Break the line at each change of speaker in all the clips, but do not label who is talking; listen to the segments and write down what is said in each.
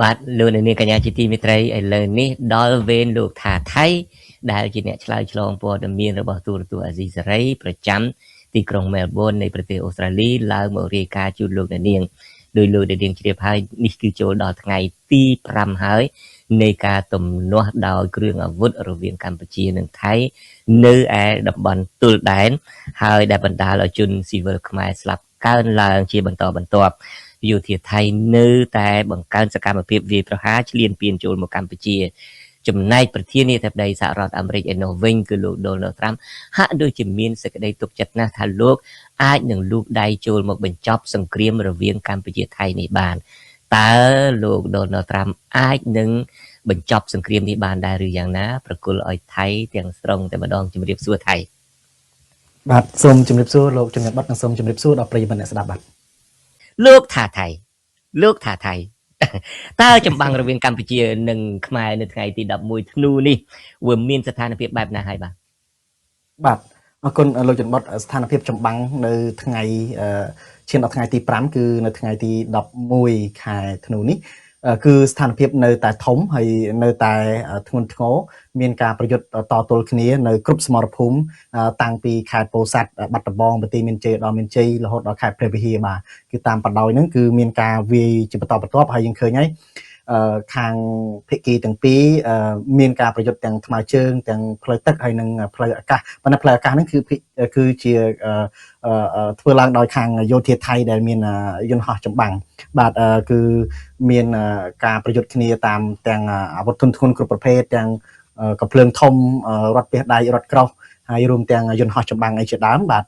បាទលោកអ្នកនាងកញ្ញាជាទីមេត្រីឥឡូវនេះដល់វេនលោកថាថៃដែលជាអ្នកឆ្លើយឆ្លងព័ត៌មានរបស់ទូរទស្សន៍អាស៊ីសេរីប្រចាំទីក្រុងមែលប៊ននៃប្រទេសអូស្ត្រាលីឡើងមករាយការណ៍ជូនលោកអ្នកនាងដោយលោកអ្នកនាងជ្រាបហើយនេះគឺចូលដល់ថ្ងៃទី5ហើយនៃការទំនាស់ដោយគ្រឿងអាវុធរវាងកម្ពុជានិងថៃនៅឯតំបន់ទល់ដែនហើយដែលបណ្ដាលឲ្យជនស៊ីវិលខ្មែរស្លាប់កើនឡើងជាបន្តបន្ទាប់យោធាថៃនៅតែបង្កើនសកម្មភាពវាយប្រហារឈ្លានពានចូលមកកម្ពុជាចំណែកប្រធានាធិបតីសហរដ្ឋអាមេរិកឯណោះវិញគឺលោកដូណាល់ត្រាំហាក់ដូចជាមានសេចក្តីទុកចិត្តណាស់ថាលោកអាចនឹងលូកដៃចូលមកបញ្ចប់សង្គ្រាមរវាងកម្ពុជាថៃនេះបានតើលោកដូណាល់ត្រាំអាចនឹងបញ្ចប់សង្គ្រាមនេះបានដែរឬយ៉ាងណាប្រគល់ឲ្យថៃទាំងស្រុងតែម្ដងជំរាបសួរថៃ
បាទសូមជម្រាបសួរលោកជំនាញបတ်និងសូមជម្រាបសួរដល់ប្រិយមិត្តអ្នកស្ដាប់បាទ
លោកថាថៃលោកថាថៃតើចម្បាំងរវាងកម្ពុជានិងខ្មែរនៅថ្ងៃទី11ធ្នូនេះវាមានស្ថានភាពបែបណាហើយបាទ
បាទអរគុណលោកច័ន្ទបុតស្ថានភាពចម្បាំងនៅថ្ងៃឈានដល់ថ្ងៃទី5គឺនៅថ្ងៃទី11ខែធ្នូនេះគឺស្ថានភាពនៅតែធំហើយនៅតែធ្ងន់ធ្ងរមានការប្រយុទ្ធតទល់គ្នានៅគ្រប់សមរភូមិតាំងពីខេត្តពោធិ៍សាត់បាត់ដំបងបន្ទាយមានជ័យដល់មានជ័យរហូតដល់ខេត្តព្រះវិហារបាទគឺតាមបណ្ដោយហ្នឹងគឺមានការវាយជាបន្តបន្ទាប់ហើយយើងឃើញហើយខាងភាគីទាំងពីរមានការប្រយុទ្ធទាំងថ្មើរជើងទាំងផ្លូវទឹកហើយនិងផ្លូវអាកាសប៉ុន្តែផ្លូវអាកាសហ្នឹងគឺជាធ្វើឡើងដោយខាងយោធាថៃដែលមានយន្តហោះចម្បាំងបាទគឺមានការប្រយុទ្ធគ្នាតាមទាំងអាវុធធុនធ្ងន់គ្រប់ប្រភេទទាំងកំភ្លើងធំរថពាសដែករថក្រោះហើយរួមទាំងយន្តហោះចម្បាំងអីជាដើមបាទ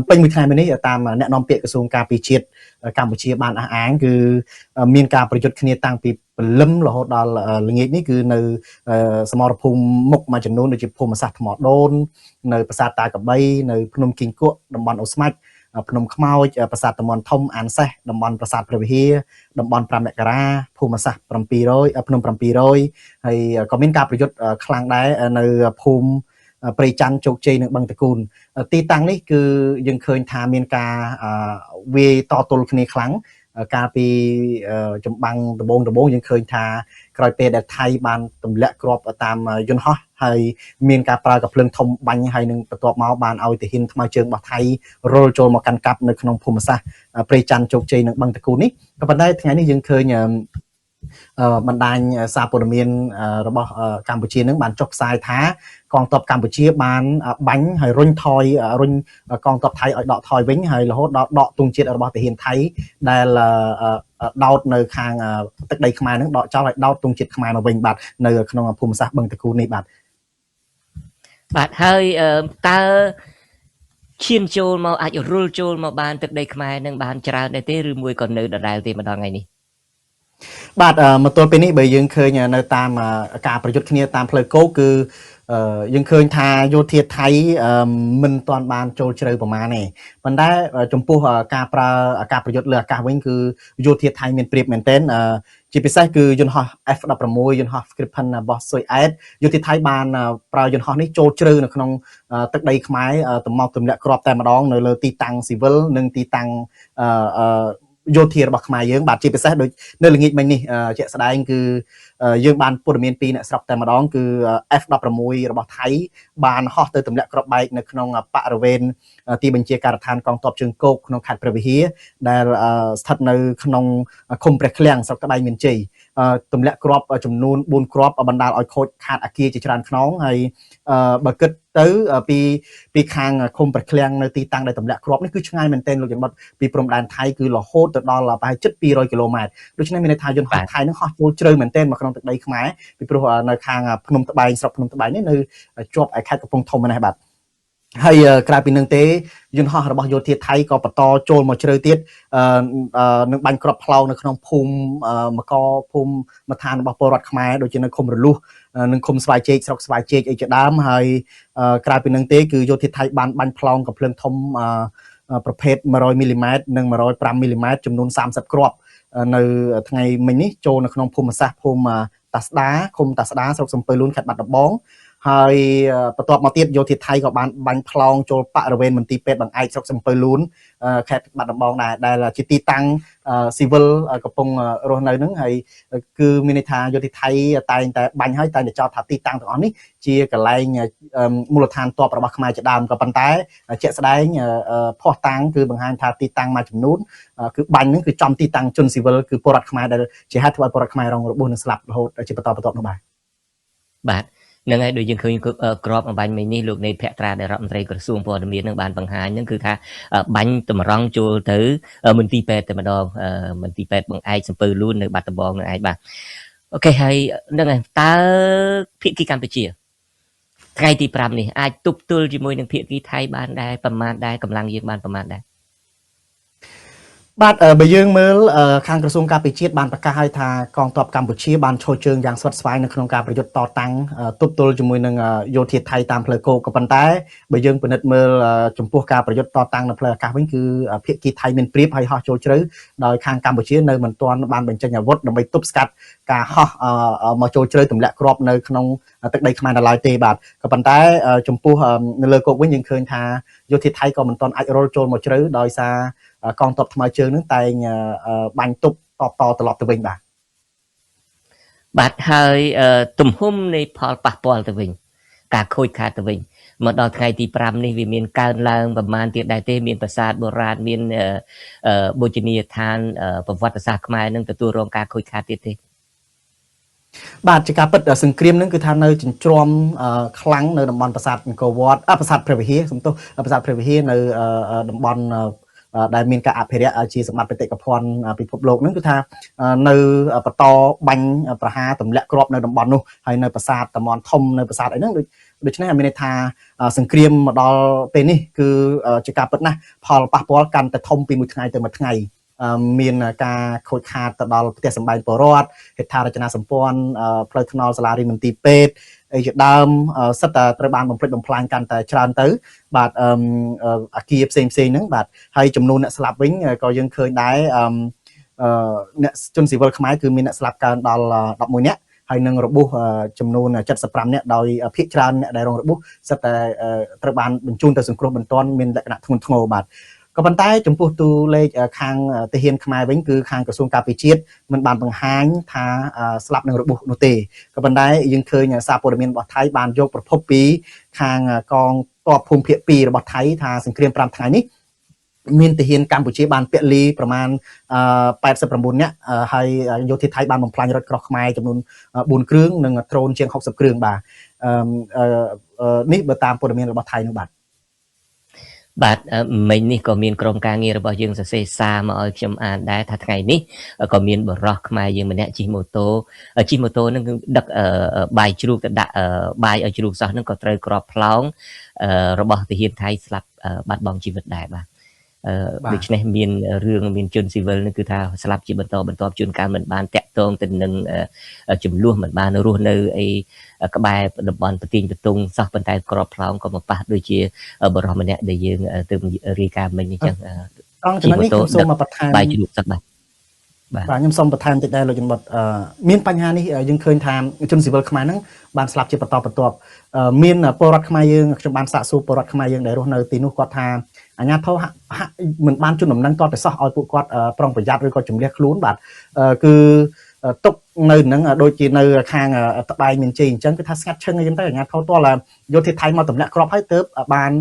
ពេញមួយថ្ងៃនេះតាមអ្នកនាំពាក្យក្រសួងការពារជាតិកម្ពុជាបានអះអាងគឺមានការប្រយុទ្ធគ្នាតាំងពីព្រលឹមរហូតដល់ល្ងាចនេះគឺនៅសមរភូមិមុខមួយចំនួនដូចជាភូមិសាស្ត្រថ្មដូននៅប្រាសាទតាកបីនៅភ្នំគីងគក់តំបន់អូស្មាច់ភ្នំខ្មោចប្រាសាទតំបន់ធំអានសេះតំបន់ប្រាសាទព្រះវិហារតំបន់5មករាភូមិសាស្ត្រ700ភ្នំ700ហើយក៏មានការប្រយុទ្ធខ្លាំងដែរនៅភូមិព្រៃច័ន្ទជោគជ័យនិងបឹងតកូនទីតាំងនេះគឺយើងឃើញថាមានការវាយតទល់គ្នាខ្លាំងកាលពីចម្បាំងដំបូងយើងឃើញថាក្រោយពេលដែលថៃបានទម្លាក់គ្រាប់តាមយន្តហោះហើយមានការប្រើកាំភ្លើងធំបាញ់ហើយនឹងបន្ទាប់មកបានឲ្យទាហានថ្មើរជើងរបស់ថៃរុលចូលមកកាន់កាប់នៅក្នុងភូមិសាស្ត្រព្រៃច័ន្ទជោគជ័យនិងបឹងតកូននេះក៏ប៉ុន្តែថ្ងៃនេះយើងឃើញបណ្ដាញសារព័ត៌មានរបស់កម្ពុជានឹងបានចុះផ្សាយថាកងទ័ពកម្ពុជាបានបាញ់ហើយរុញថយរុញកងទ័ពថៃឲ្យដកថយវិញហើយរហូតដល់ដកទង់ជាតិរបស់ទាហានថៃដែលដោតនៅខាងទឹកដីខ្មែរនឹងដកចោលហើយដោតទង់ជាតិខ្មែរមកវិញបាទនៅក្នុងភូមិសាស្ត្របឹងតកូននេះបាទ
បាទហើយតើឈានចូលមកអាចរុលចូលមកបានទឹកដីខ្មែរនឹងបានច្រើនដែរទេឬមួយក៏នៅដដែលទេម្ដងថ្ងៃនេះ
បាទមកទល់ពេលនេះបើយើងឃើញនៅតាមការប្រយុទ្ធគ្នាតាមផ្លូវគោកគឺយើងឃើញថាយោធាថៃមិនទាន់បានចូលជ្រៅប្រមាណទេប៉ុន្តែចំពោះការប្រើការប្រយុទ្ធលើអាកាសវិញគឺយោធាថៃមានប្រៀបមែនទែនជាពិសេសគឺយន្តហោះ F16 យន្តហោះ Gripen របស់ស៊ុយអែតយោធាថៃបានប្រើយន្តហោះនេះចូលជ្រៅនៅក្នុងទឹកដីខ្មែរទៅមកទម្លាក់គ្រាប់តែម្ដងនៅលើទីតាំងស៊ីវិលនិងទីតាំងយោធារបស់ខ្មែរយើងបាទជាពិសេសដូចនៅល្ងាចមិញនេះជាក់ស្ដែងគឺយើងបានព័ត៌មានពីអ្នកស្រុកតែម្ដងគឺ F16 របស់ថៃបានហោះទៅទម្លាក់គ្រាប់បែកនៅក្នុងបរិវេណទីបញ្ជាការដ្ឋានកងទ័ពជើងគោកក្នុងខេត្តព្រះវិហារដែលស្ថិតនៅក្នុងឃុំព្រះឃ្លាំងស្រុកត្បែងមានជ័យទម្លាក់គ្រាប់ចំនួន4គ្រាប់បណ្ដាលឲ្យខូចខាតអគារជាច្រើនខ្នងហើយបើគិតទៅពីខាងឃុំព្រះឃ្លាំងនៅទីតាំងដែលទម្លាក់គ្រាប់នេះគឺឆ្ងាយមែនទែនលោកច័ន្ទបុតពីព្រំដែនថៃគឺរហូតទៅដល់ប្រហែលជិត200គីឡូម៉ែត្រដូច្នេះមានន័យថាយន្តហោះថៃនឹងហោះចូលជ្រៅមែនទែនមកក្នុងទឹកដីខ្មែរពីព្រោះនៅខាងភ្នំត្បែងស្រុកភ្នំត្បែងនេះនៅជាប់ឯខេត្តកំពង់ធំនេះបាទហើយក្រៅពីនឹងទេយន្តហោះរបស់យោធាថៃក៏បន្តចូលមកជ្រៅទៀតនឹងបាញ់គ្រាប់ផ្លោងនៅក្នុងភូមិមកភូមិមដ្ឋានរបស់ពលរដ្ឋខ្មែរដូចជានៅឃុំរលួសនិងឃុំស្វាយជែកស្រុកស្វាយជែកអីជាដើមហើយក្រៅពីនឹងទេគឺយោធាថៃបានបាញ់ផ្លោងកំភ្លើងធំប្រភេទ100មីលីម៉ែត្រនិង105មីលីម៉ែត្រចំនួន30គ្រាប់នៅថ្ងៃមិញនេះចូលនៅក្នុងភូមិសាស្ត្រភូមិតាស្ដាឃុំតាស្ដាស្រុកសំពៅលូនខេត្តបាត់ដំបង ហើយបន្ទាប់មកទៀតយោធាថៃក៏បានបាញ់ផ្លោងចូលបរិវេណមន្ទីរពេទ្យបង្អែកស្រុកសំពៅលូនខេត្តបាត់ដំបងដែរ ដែលជាទីតាំងស៊ីវិលកំពុងរស់នៅហ្នឹង ហើយគឺមានន័យថាយោធាថៃតែងតែបាញ់ ហើយតែងតែចោទថាទីតាំងទាំងអស់នេះជាកន្លែងមូលដ្ឋានទ័ពរបស់ខ្មែរជាដើម ក៏ប៉ុន្តែជាក់ស្ដែងភស្តុតាងគឺបង្ហាញថាទីតាំងមួយចំនួនគឺបាញ់ហ្នឹងគឺចំទីតាំងជនស៊ីវិល គឺពលរដ្ឋខ្មែរ ដែលជាហេតុធ្វើឲ្យពលរដ្ឋខ្មែររងរបួសនិងស្លាប់រហូតជាបន្តបន្ទាប់នោះបាទ។
បាទ នឹងហើយ ដូចយើងឃើញក្របអំបញ្ញមិញនេះ លោកនៃភក្ត្រាដែលរដ្ឋមន្ត្រីក្រសួងព័ត៌មាននឹងបានបង្ហាញនឹង គឺថាបាញ់តម្រង់ចូលទៅមន្ទីរពេទ្យតែម្ដង មន្ទីរពេទ្យបង្អែកសំពៅលូននៅបាត់ដំបងនឹងឯងបាទ។ អូខេ ហើយនឹងហើយ តើភាគីកម្ពុជាថ្ងៃទី5នេះអាចទប់ទល់ជាមួយនឹងភាគីថៃបានដែរប្រមាណដែរ កម្លាំងយើងបានប្រមាណដែរ?
បាទ បើយើងមើលខាងក្រសួងការពារជាតិបានប្រកាសឲ្យថាកងទ័ពកម្ពុជាបានឈរជើងយ៉ាងស្វិតស្វាញនៅក្នុងការប្រយុទ្ធតតាំងទប់ទល់ជាមួយនឹងយោធាថៃតាមផ្លូវគោក ក៏ប៉ុន្តែបើយើងពិនិត្យមើលចំពោះការប្រយុទ្ធតតាំងនៅផ្លូវអាកាសវិញ គឺភាគីថៃមានព្រៀប ហើយហោះចូលជ្រៅ ដោយខាងកម្ពុជានៅមិនទាន់បានបញ្ចេញអាវុធដើម្បីទប់ស្កាត់ការហោះមកចូលជ្រៅទម្លាក់គ្រាប់នៅក្នុងទឹកដីខ្មែរនៅឡើយទេបាទ។ ក៏ប៉ុន្តែចំពោះនៅលើគោកវិញ យើងឃើញថាយោធាថៃក៏មិនទាន់អាចរុលចូលមកជ្រៅ ដោយសារកងទ័ពថ្មើរជើងនឹងតែងបាញ់ទប់តបតត្រឡប់ទៅវិញបាទ។
បាទ ហើយទំហំនៃផលប៉ះពាល់ទៅវិញ ការខូចខាតទៅវិញមកដល់ថ្ងៃទី5នេះ វាមានកើនឡើងប្រមាណទៀតដែរទេ? មានប្រាសាទបុរាណ មានបូជនីយដ្ឋានប្រវត្តិសាស្ត្រខ្មែរនឹងទទួលរងការខូចខាតទៀតទេ?
បាទ ជាការពិតសង្គ្រាមនឹងគឺថានៅចិញ្ច្រាំខ្លាំងនៅតំបន់ប្រាសាទអង្គរវត្ត ប្រាសាទព្រះវិហារ សំទោស ប្រាសាទព្រះវិហារ នៅតំបន់ដែលមានការអភិរក្សជាសម្បត្តិបេតិកភណ្ឌពិភពលោកហ្នឹង គឺថានៅបន្តបាញ់ប្រហារទម្លាក់គ្រាប់នៅតំបន់នោះ ហើយនៅប្រាសាទតំបន់ធំ នៅប្រាសាទអីហ្នឹង ដូច្នេះមានន័យថាសង្គ្រាមមកដល់ពេលនេះគឺជាការពិតណាស់ ផលប៉ះពាល់កាន់តែធំពីមួយថ្ងៃទៅមួយថ្ងៃ មានការខូចខាតទៅដល់ផ្ទះសម្បែងពលរដ្ឋ ហេដ្ឋារចនាសម្ព័ន្ធ ផ្លូវថ្នល់ សាលារៀន មន្ទីរពេទ្យអីជាដើម សិតតែត្រូវបានបំផ្លិចបំផ្លាញកាន់តែច្រើនទៅបាទ អាគារផ្សេងផ្សេងហ្នឹងបាទ។ ហើយចំនួនអ្នកស្លាប់វិញក៏យើងឃើញដែរ អឺអ្នកជនស៊ីវិលខ្មែរគឺមានអ្នកស្លាប់កើនដល់11នាក់ ហើយនឹងរបួសចំនួន75នាក់ ដោយភាគច្រើនអ្នកដែលរងរបួសសិតតែត្រូវបានបញ្ជូនទៅសង្គ្រោះបន្ទាន់មានលក្ខណៈធ្ងន់ធ្ងរបាទ។ ក៏ប៉ុន្តែចំពោះតួលេខខាងទាហានខ្មែរវិញ គឺខាងក្រសួងការពារជាតិមិនបានបង្ហាញថាស្លាប់នឹងរបួសនោះទេ ក៏ប៉ុន្តែយើងឃើញសារព័ត៌មានរបស់ថៃបានយកប្រភពពីខាងកងទ័ពភូមិភាគ2របស់ថៃថា សង្គ្រាម5ថ្ងៃនេះមានទាហានកម្ពុជាបានពលីប្រមាណ89នាក់ ហើយយោធាថៃបានបំផ្លាញរថក្រោះខ្មែរចំនួន4គ្រឿង និងដ្រូនជាង60គ្រឿងបាទ នេះបើតាមព័ត៌មានរបស់ថៃនោះបាទ។
បាទ មិញនេះក៏មានក្រុមការងាររបស់យើងសរសេរសារមកឲ្យខ្ញុំអានដែរថា ថ្ងៃនេះក៏មានបរោះខ្មែរយើងម្នាក់ជិះម៉ូតូ ជិះម៉ូតូនឹងគឺដឹកបាយជ្រូកទៅដាក់បាយឲ្យជ្រូកសោះនឹង ក៏ត្រូវក្របផ្លោងរបស់ទាហានថៃស្លាប់បាត់បង់ជីវិតដែរបាទ។ ដូច្នេះមានរឿងមានជនស៊ីវិលនឹងគឺថាស្លាប់ជាបន្តបន្ទាប់ ជួនកាលមិនបានតាក់ទងទៅនឹងចំនួន មិនបានរស់នៅអីក្បែរតំបន់ប្រទៀងបតុងសោះ ប៉ុន្តែក្របផ្លោងក៏មកប៉ះ ដូចជាបរិសម្នាក់ដែលយើងទៅរាយការណ៍មិញអញ្ចឹង
។ ត្រង់ចំណុចនេះខ្ញុំសូមមកបន្ថែម
បាយជ្រូកសឹកបាទ។
បាទ ខ្ញុំសូមបន្ថែមតិចដែរលោកជនបទ មានបញ្ហានេះយើងឃើញថាជនស៊ីវិលខ្មែរហ្នឹងបានស្លាប់ជាបន្តបន្ទាប់ មានពលរដ្ឋខ្មែរយើង ខ្ញុំបានសាកសួរពលរដ្ឋខ្មែរយើងដែលរស់នៅទីនោះ គាត់ថាអាញាធរហាក់មិនបានជូនដំណឹងតតែសោះឲ្យពួកគាត់ប្រុងប្រយ័ត្នឬក៏ជំនះខ្លួនបាទ គឺទុកនៅនឹងដូចជានៅខាងតបែងមានជ័យអញ្ចឹង គឺថាស្ងាត់ឈឹងអីចឹងទៅ អាញាធរតលយោធាថៃមកទម្លាក់គ្រាប់ហើយ ទើបបាន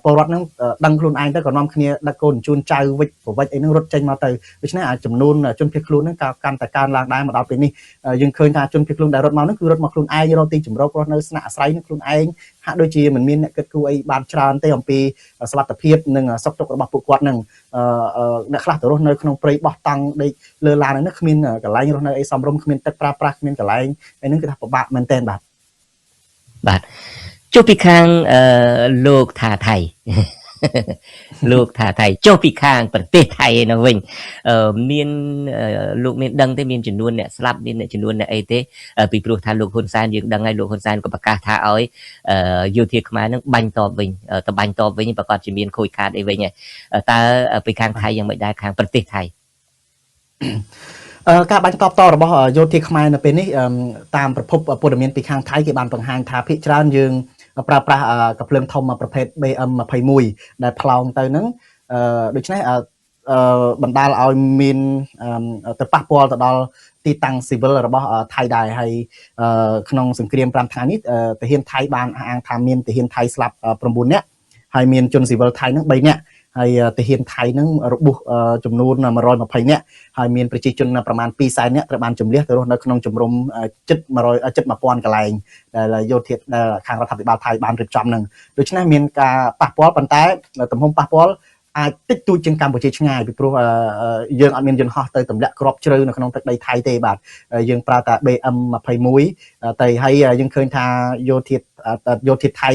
ពលរដ្ឋនឹងដឹងខ្លួនឯងទៅ ក៏នាំគ្នាដឹកកូនជូនចៅវិចប្រវិចអីនឹងរត់ចេញមកទៅ ដូច្នេះអាចំនួនជនភៀសខ្លួននឹងក៏កាន់តែកើនឡើងដែរ។ មកដល់ពេលនេះយើងឃើញថាជនភៀសខ្លួនដែលរត់មកនឹងគឺរត់មកខ្លួនឯង រកទីជម្រករស់នៅស្នាក់អាស្រ័យនឹងខ្លួនឯង ហាក់ដូចជាមិនមានអ្នកគិតគូរអីបានច្រើនទេអំពីសុវត្ថិភាពនិងសុខទុក្ខរបស់ពួកគាត់នឹង អ្នកខ្លះទៅរស់នៅក្នុងព្រៃបោះតង់ដេកលើឡានហ្នឹង គ្មានកន្លែងរស់នៅអីសមរម្យ គ្មានទឹកប្រើប្រាស់ គ្មានកន្លែងអីហ្នឹង គឺថាពិបាកមែនទែនបាទ។
បាទ ចុះពីខាងលោកថាថៃ លោកថាថៃ ចុះពីខាងប្រទេសថៃនៅវិញ មានលោកមានដឹងទេ មានចំនួនអ្នកស្លាប់ មានចំនួនអ្នកអីទេ? ពីព្រោះថាលោកហ៊ុនសែនយើងដឹងហើយ លោកហ៊ុនសែនក៏ប្រកាសថាឲ្យយោធាខ្មែរនឹងបាញ់តបវិញ ទៅបាញ់តបវិញប្រកាសជាមានខូចខាតអីវិញហើយ តើពីខាងថៃយ៉ាងម៉េចដែរ ខាងប្រទេសថៃ?
ការបាញ់តបតរបស់យោធាខ្មែរនៅពេលនេះតាមប្រភពព័ត៌មានពីខាងថៃគេបានបង្ហាញថាភាគច្រើនយើងប្រើប្រាស់កាំភ្លើងធំប្រភេទ BM21 ដែលផ្លោងទៅហ្នឹងដូច្នេះបណ្ដាលឲ្យមានទៅប៉ះពាល់ទៅដល់ទីតាំងស៊ីវិលរបស់ថៃដែរហើយក្នុងសង្គ្រាម5ថ្ងៃនេះទាហានថៃបានអះអាងថាមានទាហានថៃស្លាប់9នាក់ហើយមានជនស៊ីវិលថៃហ្នឹង3នាក់ហើយទាហានថៃហ្នឹងរបួសចំនួន120នាក់ហើយមានប្រជាជនប្រមាណ200,000នាក់ត្រូវបានជម្លៀសទៅរស់នៅក្នុងជំរំជិត100ជិត1000កន្លែងដែលយោធាដែលខាងរដ្ឋាភិបាលថៃបានរៀបចំហ្នឹងដូច្នេះមានការប៉ះពាល់ប៉ុន្តែទំហំប៉ះពាល់អាចតិចតួចជាងកម្ពុជាឆ្ងាយពីព្រោះយើងអត់មានយន្តហោះទៅទម្លាក់គ្រាប់ជ្រៅនៅក្នុងទឹកដីថៃទេបាទយើងប្រើតែ BM21 ទៅហើយយើងឃើញថាយោធាថៃ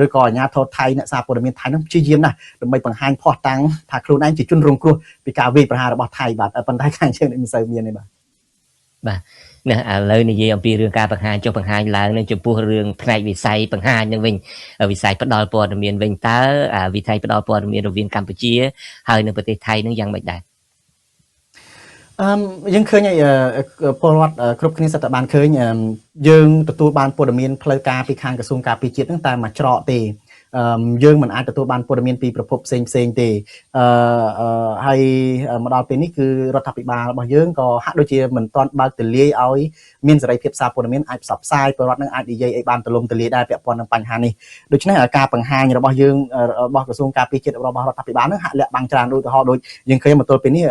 ឬក៏អាជ្ញាធរថៃអ្នកសារព័ត៌មានថៃនឹងព្យាយាមណាស់ដើម្បីបង្ហាញភស្តុតាងថាខ្លួនឯងជាជនរងគ្រោះពីការវាយប្រហាររបស់ថៃបាទប៉ុន្តែខាងយើងមិនសូវមានទេបាទ
បាទណាឥឡូវនិយាយអំពីរឿងការបង្ហាញចុះបង្ហាញឡើងនឹងចំពោះរឿងផ្នែកវិស័យបង្ហាញនឹងវិញវិស័យផ្ដល់ព័ត៌មានវិញតើវិស័យផ្ដល់ព័ត៌មានរវាងកម្ពុជាហើយនិងប្រទេសថៃនឹងយ៉ាងម៉េចដែរ
យើងឃើញហើយពលរដ្ឋគ្រប់គ្នាសិតតែបានឃើញយើងទទួលបានព័ត៌មានផ្លូវការពីខាងក្រសួងការពារជាតិហ្នឹងតែមួយច្រកទេយើងមិនអាចទទួលបានព័ត៌មានពីប្រភពផ្សេងផ្សេងទេហើយមកដល់ពេលនេះគឺរដ្ឋាភិបាលរបស់យើងក៏ហាក់ដូចជាមិនទាន់បើកទូលាយឲ្យមានសេរីភាពសារព័ត៌មានអាចផ្សព្វផ្សាយពលរដ្ឋនឹងអាចនិយាយអីបានទូលំទូលាយដែរពាក់ព័ន្ធនឹងបញ្ហានេះដូច្នេះការបង្ហាញរបស់យើងរបស់ក្រសួងការពារជាតិរបស់រដ្ឋាភិបាលនឹងហាក់លាក់បាំងច្រើនឧទាហរណ៍ដូចយើងឃើញមកទល់ពេលនេះ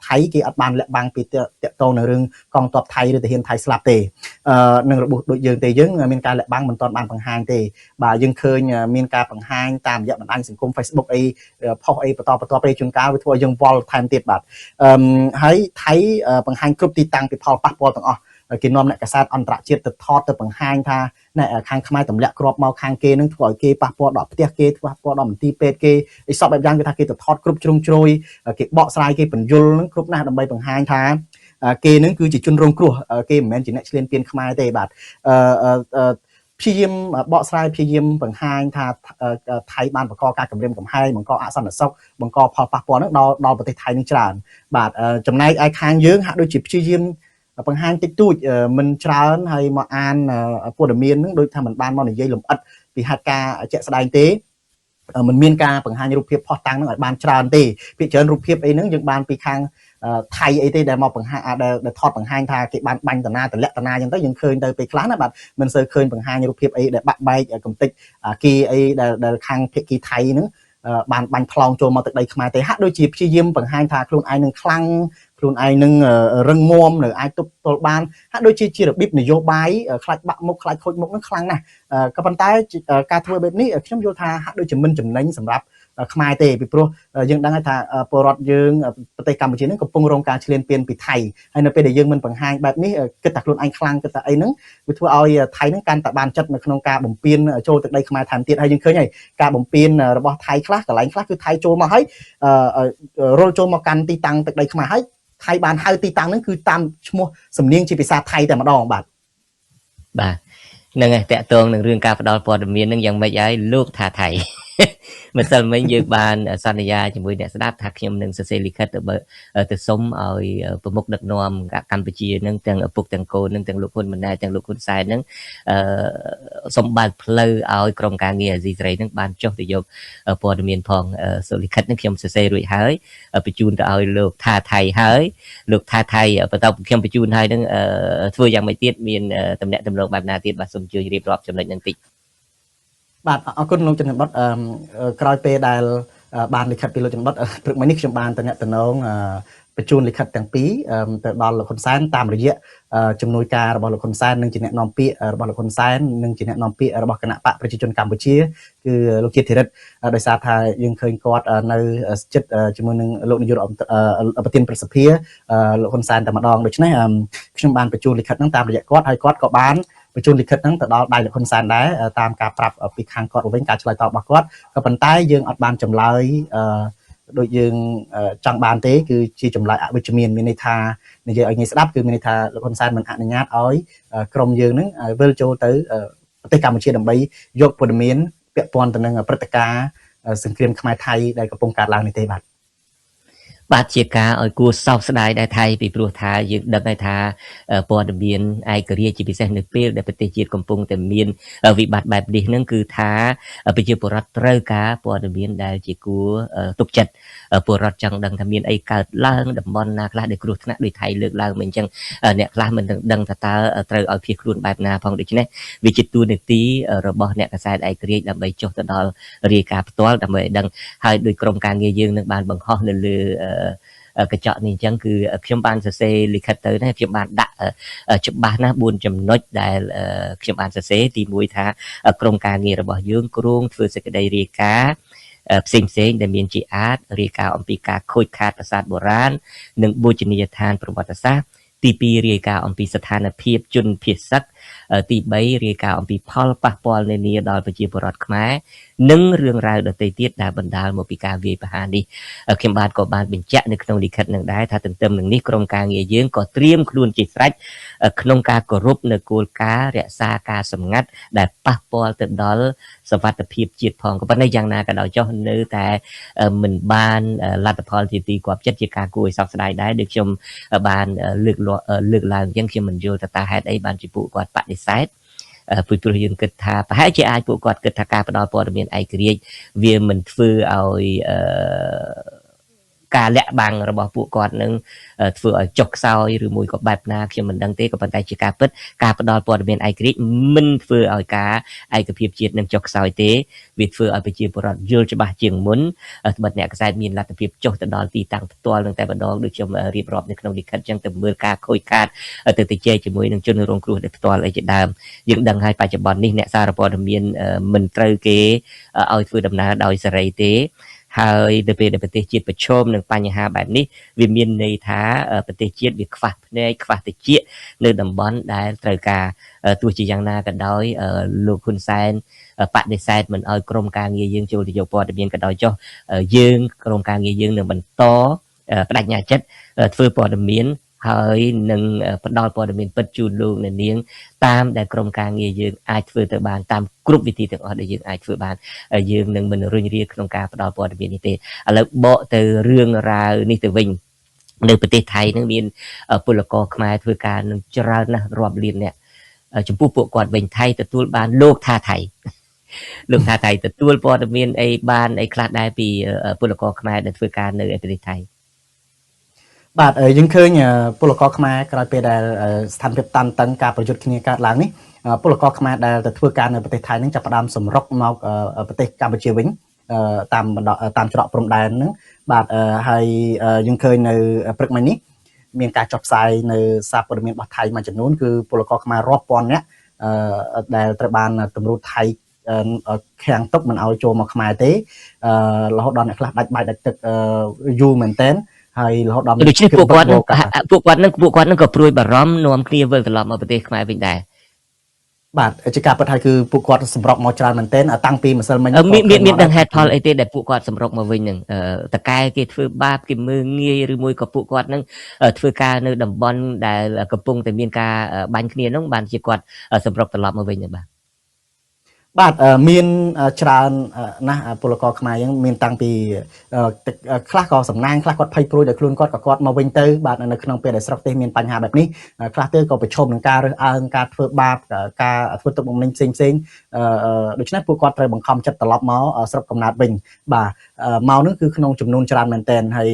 ថៃគេអត់បានលាក់បាំងពីតាក់ទងនឹងរឿងកងទ័ពថៃឬទាហានថៃស្លាប់ទេនឹងរបួសដូចយើងទេយើងមានការលាក់បាំងមិនទាន់បានបង្ហាញទេបាទយើងឃើញមានការបង្ហាញតាមរយៈបណ្ដាញសង្គម Facebook អីផុសអីបន្តបន្តពេលជួនកាលវាធ្វើឲ្យយើងវល់ថែមទៀតបាទហើយថៃបង្ហាញគ្រប់ទីតាំងពីផលប៉ះពាល់ទាំងអស់គេនាំអ្នកកាសែតអន្តរជាតិទៅថតទៅបង្ហាញថាណែខាងខ្មែរទម្លាក់គ្រាប់មកខាងគេនឹងធ្វើឲ្យគេប៉ះពាល់ដល់ផ្ទះគេធ្វើប៉ះពាល់ដល់មន្ទីរពេទ្យគេអីសពបែបយ៉ាងគេថាគេទៅថតគ្រប់ជ្រុងជ្រោយគេបកស្រាយគេបញ្យលនឹងគ្រប់ណាស់ដើម្បីបង្ហាញថាគេនឹងគឺជាជនរងគ្រោះគេមិនមែនជាអ្នកឈ្លានពានខ្មែរទេបាទព្យាយាមបកស្រាយព្យាយាមបង្ហាញថាថៃបានបង្កការគំរាមកំហែងបង្កអសន្តិសុខបង្កផលប៉ះពាល់នឹងដល់ប្រទេសថៃនឹងច្រើនបាទចំណែកឯខាងយើងហាក់ដូចជាព្យាយាមបង្ហាញតិចតួចមិនច្រើនហើយមកអានព័ត៌មាននឹងដូចថាមិនបានមកនិយាយលម្អិតពីហេតុការណ៍ជាក់ស្ដែងទេមិនមានការបង្ហាញរូបភាពផុសតាំងនឹងឲ្យបានច្រើនទេភាគច្រើនរូបភាពអីហ្នឹងយើងបានពីខាងថៃអីទេដែលមកបង្ហាញដែលថតបង្ហាញថាគេបានបាញ់តាណាតម្លាក់តាណាអញ្ចឹងទៅយើងឃើញទៅពេលខ្លះណាបាទមិនសូវឃើញបង្ហាញរូបភាពអីដែលបាក់បែកកំតិចគីអីដែលខាងភាគីថៃហ្នឹងបានបាញ់ផ្លោងចូលមកទឹកដីខ្មែរទេហាក់ដូចជាព្យាយាមបង្ហាញថាខ្លួនឯងនឹងខ្លាំងខ្លួនឯងនឹងរឹងមាំនៅអាចទប់ទល់បានហាក់ដូចជារបៀបនយោបាយខ្លាចបាក់មុខខ្លាចខូចមុខនឹងខ្លាំងណាស់ក៏ប៉ុន្តែការធ្វើបែបនេះខ្ញុំយល់ថាហាក់ដូចជាមិនចំណេញសម្រាប់ខ្មែរទេពីព្រោះយើងដឹងហើយថាពលរដ្ឋយើងប្រទេសកម្ពុជានឹងកំពុងរងការឈ្លានពានពីថៃហើយនៅពេលដែលយើងមិនបង្ហាញបែបនេះគិតថាខ្លួនឯងខ្លាំងគិតថាអីហ្នឹងវាធ្វើឲ្យថៃហ្នឹងកាន់តែបានចិត្តនៅក្នុងការបំពេញចូលទឹកដីខ្មែរថែមទៀតហើយយើងឃើញហើយការបំពេញរបស់ថៃខ្លះកន្លែងខ្លះគឺថៃចូលមកហើយរុលចូលមកកាន់ទីតាំងទឹកដីខ្មែរហើយថៃបានហៅទីតាំងហ្នឹងគឺតាមឈ្មោះសំនៀងជាភាសាថៃតែម្ដងបាទ
បាទនឹងឯងតាក់ទងនឹងរឿងការផ្ដល់ព័ត៌មាននឹងយ៉ាងម៉េចហើយលោកថាថៃម្សិលមិញយើងបានសន្យាជាមួយអ្នកស្ដាប់ថាខ្ញុំនឹងសរសេរលិខិតទៅសុំឲ្យប្រមុខដឹកនាំកម្ពុជានឹងទាំងឪពុកទាំងកូននឹងទាំងលោកហ៊ុនម៉ាណែតទាំងលោកហ៊ុនសែននឹងសុំបើកផ្លូវឲ្យក្រុមការងារអាស៊ីសេរីនឹងបានចុះទៅយកព័ត៌មានផងសូលិខិតនឹងខ្ញុំសរសេររួចហើយបញ្ជូនទៅឲ្យលោកថាថៃហើយលោកថាថៃបន្ទាប់ខ្ញុំបញ្ជូនហើយនឹងធ្វើយ៉ាងម៉េចទៀតមានតំណែងតំណងបែបណាទៀតបាទសូមជួយរៀបរាប់ចំណុចនឹងតិច
បាទអរគុណលោកចន្ទបុត្រក្រោយពេលដែលបានលិខិតពីលោកចន្ទបុត្រព្រឹកមិញនេះខ្ញុំបានតំណែងបញ្ជូនលិខិតទាំងពីរទៅដល់លោកហ៊ុនសែនតាមរយៈជំនួយការរបស់លោកហ៊ុនសែននិងជាអ្នកនាំពាក្យរបស់លោកហ៊ុនសែននិងជាអ្នកនាំពាក្យរបស់គណៈបកប្រជាជនកម្ពុជាគឺលោកជាតិធិរិទ្ធដោយសារថាយើងឃើញគាត់នៅចិត្តជាមួយនឹងលោកនាយកប្រធានព្រឹទ្ធសភាលោកហ៊ុនសែនតែម្ដងដូច្នេះខ្ញុំបានបញ្ជូនលិខិតហ្នឹងតាមរយៈគាត់ហើយគាត់ក៏បានបញ្ជូនលិខិតហ្នឹងទៅដល់ដៃលោកហ៊ុនសែនដែរតាមការប្រាប់ពីខាងគាត់វិញការឆ្លើយតបរបស់គាត់ក៏ប៉ុន្តែយើងអត់បានចម្លើយដូចយើងចង់បានទេគឺជាចម្លើយអវិជ្ជមានមានន័យថានិយាយឲ្យងាយស្ដាប់គឺមានន័យថាលោកហ៊ុនសែនមិនអនុញ្ញាតឲ្យក្រុមយើងហ្នឹងវិលចូលទៅប្រទេសកម្ពុជាដើម្បីយកព័ត៌មានពាក់ព័ន្ធទៅនឹងព្រឹត្តិការណ៍សង្គ្រាមខ្មែរថៃដែលកំពុងកើតឡើងនេះទេបាទ
បាទជាការឲ្យគួរសោកស្ដាយដែរថៃពីព្រោះថាយើងដឹងហើយថាព័ត៌មានឯករាជ្យជាពិសេសនៅពេលដែលប្រទេសជាតិកំពុងតែមានវិបត្តិបែបនេះនឹងគឺថាប្រជាពលរដ្ឋត្រូវការព័ត៌មានដែលជាគួរទុកចិត្តពលរដ្ឋចង់ដឹងថាមានអីកើតឡើងតំបន់ណាខ្លះដែលគ្រោះថ្នាក់ដោយថៃលើកឡើងមកអញ្ចឹងអ្នកខ្លះមិនដឹងថាតើត្រូវឲ្យភៀសខ្លួនបែបណាផងដូច្នេះវាជាតួនាទីរបស់អ្នកកាសែតឯករាជ្យដើម្បីចុះទៅដល់រាយការណ៍ផ្ទាល់ដើម្បីឲ្យដឹងហើយដោយក្រុមការងារយើងនឹងបានបង្ហោះនៅលើកញ្ចក់នេះអញ្ចឹងគឺខ្ញុំបានសរសេរលិខិតទៅណាខ្ញុំបានដាក់ច្បាស់ណាស់4ចំណុចដែលខ្ញុំបានសរសេរទី1ថាក្រុមការងាររបស់យើងគ្រោងធ្វើសេចក្តីរាយការណ៍ផ្សេងផ្សេងដែលមានជាអាចរាយការណ៍អំពីការខូចខាតប្រាសាទបុរាណនិងបូជនីយដ្ឋានប្រវត្តិសាស្ត្រទី2រាយការណ៍អំពីស្ថានភាពជនភៀសសឹកទី3រាយការណ៍អំពីផលប៉ះពាល់នានាដល់ប្រជាពលរដ្ឋខ្មែរនិងរឿងរ៉ាវដទៃទៀតដែលបណ្ដាលមកពីការវាយប្រហារនេះខ្ញុំបាទក៏បានបញ្ជាក់នៅក្នុងលិខិតនឹងដែរថាទន្ទឹមនឹងនេះក្រុមការងារយើងក៏ត្រៀមខ្លួនជាស្រេចក្នុងការគោរពនៅគោលការណ៍រក្សាការសម្ងាត់ដែលប៉ះពាល់ទៅដល់សវត្ថិភាពជាតិផងក៏ប៉ុន្តែយ៉ាងណាក៏ដោយចុះនៅតែមិនបានលទ្ធផលជាទីគាប់ចិត្តជាការគួរឲ្យសោកស្ដាយដែរដូចខ្ញុំបានលើកឡើងអញ្ចឹងខ្ញុំមិនយល់ថាតើហេតុអីបានជាពួកគាត់បដិសេធពីព្រោះយើងគិតថាប្រហែលជាអាចពួកគាត់គិតថាការផ្ដល់ព័ត៌មានឯករាជ្យវាមិនធ្វើឲ្យការលាក់បាំងរបស់ពួកគាត់នឹងធ្វើឲ្យចុះខ្សោយឬមួយក៏បែបណាខ្ញុំមិនដឹងទេក៏ប៉ុន្តែជាការពិតការផ្ដល់ព័ត៌មានឯករាជ្យមិនធ្វើឲ្យការឯកភាពជាតិនឹងចុះខ្សោយទេវាធ្វើឲ្យប្រជាពលរដ្ឋយល់ច្បាស់ជាងមុនត្បិតអ្នកកាសែតមានលទ្ធភាពចុះទៅដល់ទីតាំងផ្ទាល់នឹងតែម្ដងដូចខ្ញុំរៀបរាប់នៅក្នុងលិខិតចឹងទៅមើលការខូចខាតទៅទៅជែកជាមួយនឹងជនរងគ្រោះដោយផ្ទាល់អីជាដើមយើងដឹងហើយបច្ចុប្បន្ននេះអ្នកសារព័ត៌មានមិនត្រូវគេឲ្យធ្វើដំណើរដោយសេរីទេហើយនៅពេលដែលប្រទេសជាតិប្រឈមនឹងបញ្ហាបែបនេះវាមានន័យថាប្រទេសជាតិវាខ្វះភ្នែកខ្វះតិចនៅតំបន់ដែលត្រូវការទោះជាយ៉ាងណាក៏ដោយលោកហ៊ុនសែនបដិសេធមិនឲ្យក្រុមការងារយើងចូលទៅយកព័ត៌មានក៏ដោយចុះយើងក្រុមការងារយើងនឹងបន្តបដិញ្ញាចិត្តធ្វើព័ត៌មានហើយនឹងផ្ដល់ព័ត៌មានពិតជូនលោកអ្នកនាងតាមដែលក្រុមការងារយើងអាចធ្វើទៅបានតាមគ្រប់វិធីទាំងអស់ដែលយើងអាចធ្វើបានយើងនឹងមិនរុញរាក្នុងការផ្ដល់ព័ត៌មាននេះទេឥឡូវបកទៅរឿងរ៉ាវនេះទៅវិញនៅប្រទេសថៃនឹងមានពលករខ្មែរធ្វើការនឹងច្រើនណាស់រាប់លានអ្នកចំពោះពួកគាត់វិញថៃទទួលបានលោកថាថៃលោកថាថៃទទួលព័ត៌មានអីបានអីខ្លះដែរពីពលករខ្មែរដែលធ្វើការនៅប្រទេសថៃ
បាទយើងឃើញពលករខ្មែរក្រោយពេលដែលស្ថានភាពតានតឹងការប្រយុទ្ធគ្នាកើតឡើងនេះពលករខ្មែរដែលទៅធ្វើការនៅប្រទេសថៃនឹងចាប់ផ្ដើមសម្រុកមកប្រទេសកម្ពុជាវិញតាមច្រកព្រំដែនហ្នឹងបាទហើយយើងឃើញនៅព្រឹកមិញនេះមានការចុះផ្សាយនៅសារព័ត៌មានរបស់ថៃមួយចំនួនគឺពលករខ្មែររាប់ពាន់នាក់ដែលត្រូវបានតម្រួតថៃខាំងទុកមិនឲ្យចូលមកខ្មែរទេរហូតដល់អ្នកខ្លះដាច់បាយដាច់ទឹកយូរមែនទែនហើយរហូតដល់
ដូច្នេះពួកគាត់នឹងក៏ព្រួយបារម្ភនាំគ្នាវិលត្រឡប់មកប្រទេសខ្មែរវិញដែរ
បាទជាការពិតហើយគឺពួកគាត់សម្រុកមកច្រើនមែនទែនតាំងពីម្សិលមិញ
មានដឹងហេតុផលអីទេដែលពួកគាត់សម្រុកមកវិញនឹងតកែគេធ្វើបាបគេមើលងាយឬមួយក៏ពួកគាត់នឹងធ្វើការនៅតំបន់ដែលកំពុងតែមានការបាញ់គ្នានោះបានជាគាត់សម្រុកត្រឡប់មកវិញបាទ
បាទមានច្រើនណាស់ពលករខ្មែរយើងមានតាំងពីខ្លះក៏សំណាងខ្លះគាត់ភ័យព្រួយដោយខ្លួនគាត់ក៏គាត់មកវិញទៅបាទនៅក្នុងពេលដែលស្រុកទេសមានបញ្ហាបែបនេះខ្លះទៅក៏ប្រឈមនឹងការរើសអើងការធ្វើបាបការធ្វើទុកបុកម្នេញផ្សេងផ្សេងដូច្នេះពួកគាត់ត្រូវបង្ខំចិត្តត្រឡប់មកស្រុកកំណើតវិញបាទមកនឹងគឺក្នុងចំនួនច្រើនមែនទែនហើយ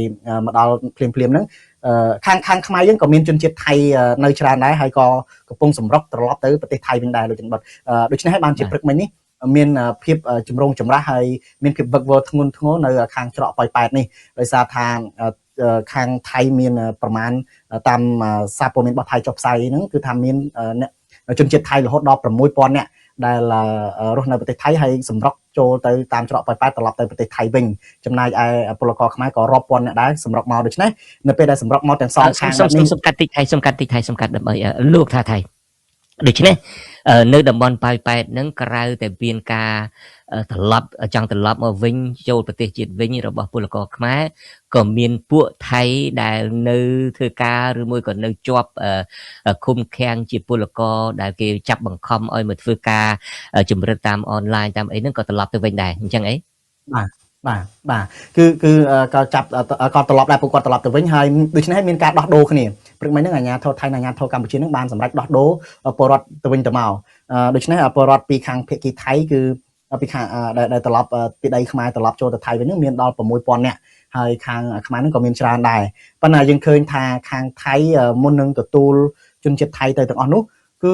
មកដល់ភ្លាមៗហ្នឹងខាងខ្មែរយើងក៏មានជនជាតិថៃនៅច្រើនដែរហើយក៏កំពុងសម្រុកត្រឡប់ទៅប្រទេសថៃវិញដែរលោកច័ន្ទបុត្រដូច្នេះហើយបានជាព្រឹកមិញនេះមានភាពចម្រូងចម្រាសហើយមានភាពវឹកវរធ្ងន់ធ្ងរនៅខាងច្រកប៉ោយប៉ែតនេះដោយសារថាខាងថៃមានប្រមាណតាមសារព័ត៌មានរបស់ថៃចុះផ្សាយហ្នឹងគឺថាមានអ្នកជនជាតិថៃរហូតដល់6000នាក់ដែលរស់នៅប្រទេសថៃហើយសម្រុកចូលទៅតាមច្រកប៉ោយប៉ែតត្រឡប់ទៅប្រទេសថៃវិញចំណែកឯពលករខ្មែរក៏រាប់ពាន់អ្នកដែរសម្រុកមកដូច្នេះនៅពេលដែលសម្រុកមកទាំងសងខាង
នេះសំកាត់តិចថៃសំកាត់តិចថៃសំកាត់ដើម្បីលោកថាថៃដូច្នេះនៅតំបន់ប៉ោយប៉ែតហ្នឹងក្រៅតែមានការត្រឡប់ចង់ត្រឡប់មកវិញចូលប្រទេសជាតិវិញរបស់ពលករខ្មែរក៏មានពួកថៃដែលនៅធ្វើការឬមួយក៏នៅជាប់ឃុំឃាំងជាពលករដែលគេចាប់បង្ខំឲ្យមកធ្វើការជំរិតតាមអនឡាញតាមអីហ្នឹងក៏ត្រឡប់ទៅវិញដែរអញ្ចឹងអី
បាទ បាទបាទគឺគឺក៏ចាប់ក៏ត្រឡប់ដែរពួកគាត់ត្រឡប់ទៅវិញហើយដូច្នេះមានការដោះដូរគ្នាព្រឹកមិញហ្នឹងអាជ្ញាធរថៃនិងអាជ្ញាធរកម្ពុជាហ្នឹងបានសម្រេចដោះដូរពលរដ្ឋទៅវិញទៅមកដូច្នេះពលរដ្ឋពីខាងភាគីថៃគឺពីខាងដែលត្រឡប់ពីដីខ្មែរត្រឡប់ចូលទៅថៃវិញហ្នឹងមានដល់6000នាក់ហើយខាងខ្មែរហ្នឹងក៏មានច្រើនដែរប៉ុន្តែយើងឃើញថាខាងថៃមុននឹងទទួលជនជាតិថៃទៅទាំងអស់នោះគឺ